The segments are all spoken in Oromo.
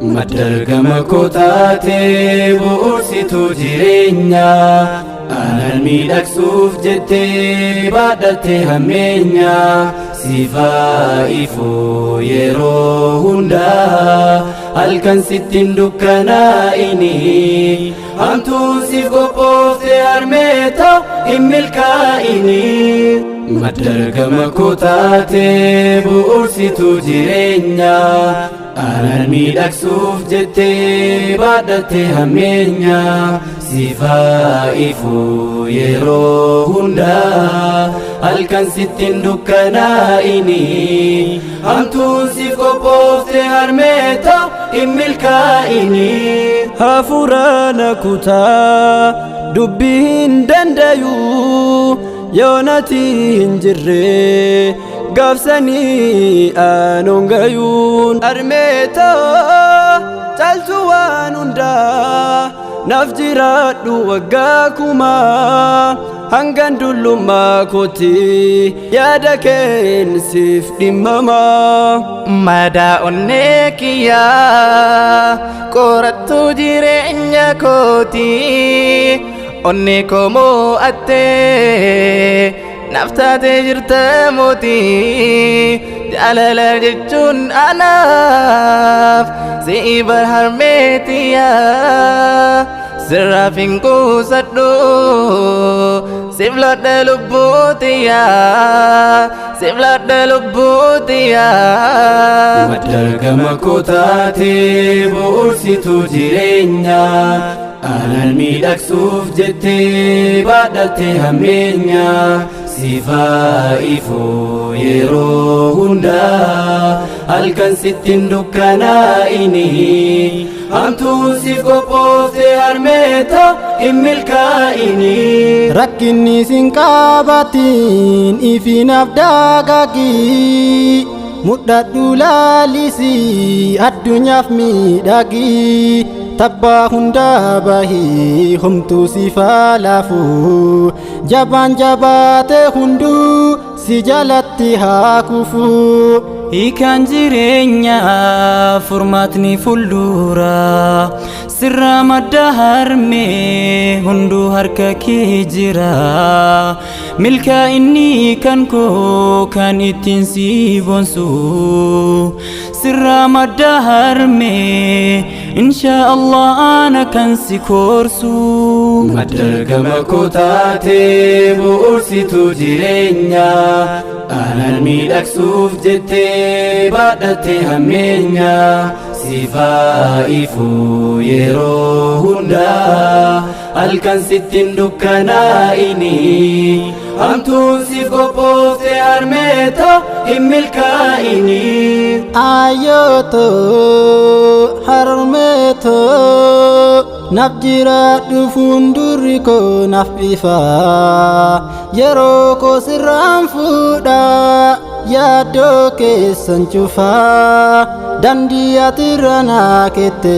Madda argama koo taatee bu'uursituu jireenyaa, aanan miidhagsuuf jettee baadhattee hammeenya. Sifaa ifuu yeroo hundaa, halkan sittiin dukkanaa'ini. Hamtuun siif qophoofte harmee ta'u hin milkaa'ini. Madda argama koo taatee bu'uursituu jireenyaa, aanan miidhagsuuf jettee baadhattee hammeenya. Sifaa ifuu yeroo hundaa, halkan sittiin dukkanaa'ini. Hamtuun siif qophoofte harmee ta'u hin milkaa'ini. Hafuura na kutaa, dubbii hin dandayu, yoonati hin jirre gaafsanii aanoon gayuun. Harmeetoo caaltu waan hundaa, naaf jiraadhu waggaa 1000, hangan dullummaa kooti yaada keen siif dhimmamaa. Madaa onnee kiyyaa, qorattuu jireenya kooti, onnee koo moo'attee naaf taatee jirta mootii. Jaalala jechuun anaaf si'i bar harmeetiyaa, sirraaf hin quusadhu, siif ladha lubbuutiyaa, siif ladha lubbuutiyaa. Madda argama koo taatee bu'uursituu jireenyaa, aanan miidhagsuuf jettee baadhattee hammeenya. Sifaa ifuu yeroo hundaa, halkan sittiin dukkanaa'ini. Hamtuun siif qophoofte harmee ta'u hin milkaa'ini. Rakkinni sin qabatin ifinaaf dagaagi, mudhadhu laalisi, addunyaaf miidhagi. Tabbaa hundaa bahii, homtuu siifaa laafu, jabaan jabaate hunduu si jalatti haa kufu. Hiikaan jireenyaa furmaatni fuuldura sirraa madda harmee, hunduu harka kee jira. Milkaa'inni kan koo kan ittiin si boonsu sirraa madda harmee, insha Allah ana kan si koorsu. Madda argama koo taatee bu'uursituu jireenyaa, aanan miidhagsuuf jettee baadhattee hammeenya. Sifaa ifuu yeroo hundaa, halkan sittiin dukkanaa'ini. Hamtuun siif qophoofte harmee ta'u hin milkaa'ini. Ayyootoo harmeetoo, naaf jiraadhu, fuuldurri koo naaf ifa, yeroo koo sirraan fuudha, yaaddoo keessan cufaa, dandii atirra naa kette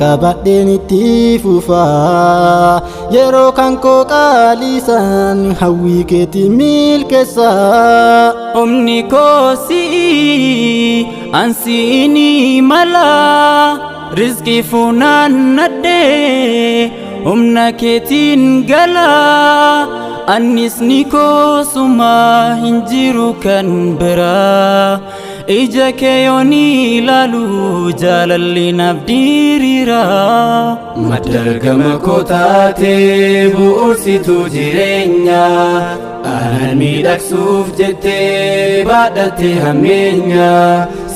qabadheen itti fufa, yeroo kan koo qaalisan hawwii keetti milkeessa. Humni koo si'i, ansiini mala rizqii funaannadhee humna keetiin gala. Annisni koosuma hin jiru kan biraa, ija kee yoon ilaalu jaalalli naaf diriira. Madda argama koo taatee bu'uursituu jireenyaa, aanan miidhagsuuf jettee baadhattee hammeenya.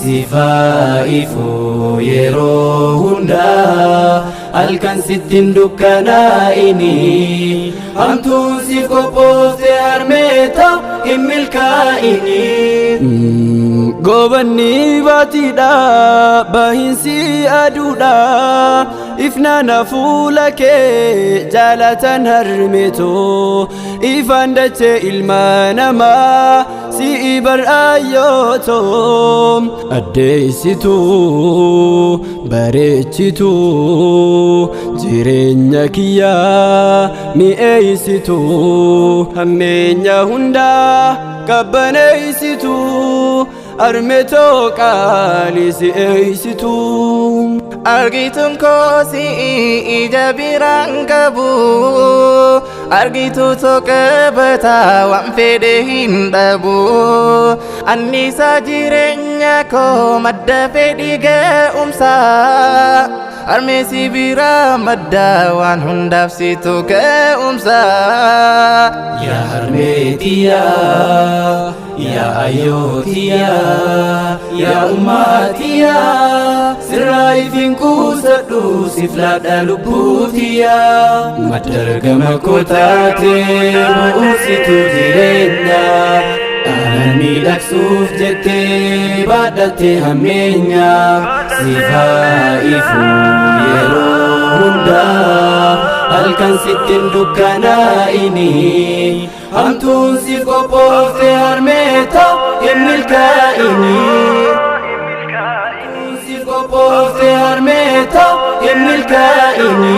Sifaa ifuu yeroo hundaa, halkan sittiin dukkanaa'ini. Hamtuun siif qophoofte harmee ta'u hin milkaa'ini. Gobanni baatiidha, bahiinsi aduudha, ifnaana fuula kee jaalatan harmeetoo, ifaan dachee ilma namaa si'i bar'aayyootoo, addeessituu bareechituu jireenya kiyyaa mi'eessituu, hammeenya hundaa qabbaneessituu, harmeetoo qaalii si'eessituu. Argituun koosi ija biraan qabu, argituu tokkobata waan fedhe hin dhabu. Anniisaa jireenya koo, madda fedhii ga'umsa, harmeesi biraa madda waan hundaaf situ ga'umsa. Yaa harmeetiyaa, yaa ayyootiyaa, yaa ummaatiyaa, sirraa ifin quusadhu, siif laadha lubbuutiyaa. Madda argama koo taatee, bu'uursituu jireenyaa, aanan miidhagsuuf jettee baadhattee hammeenya. Siif haa ifu yeroo hundaa, halkan sittin dukkanaa'ini. Hamtuun siif qophoofte harmeeta hin milkaa'ini. Siif qophoofte harmeeta hin milkaa'ini.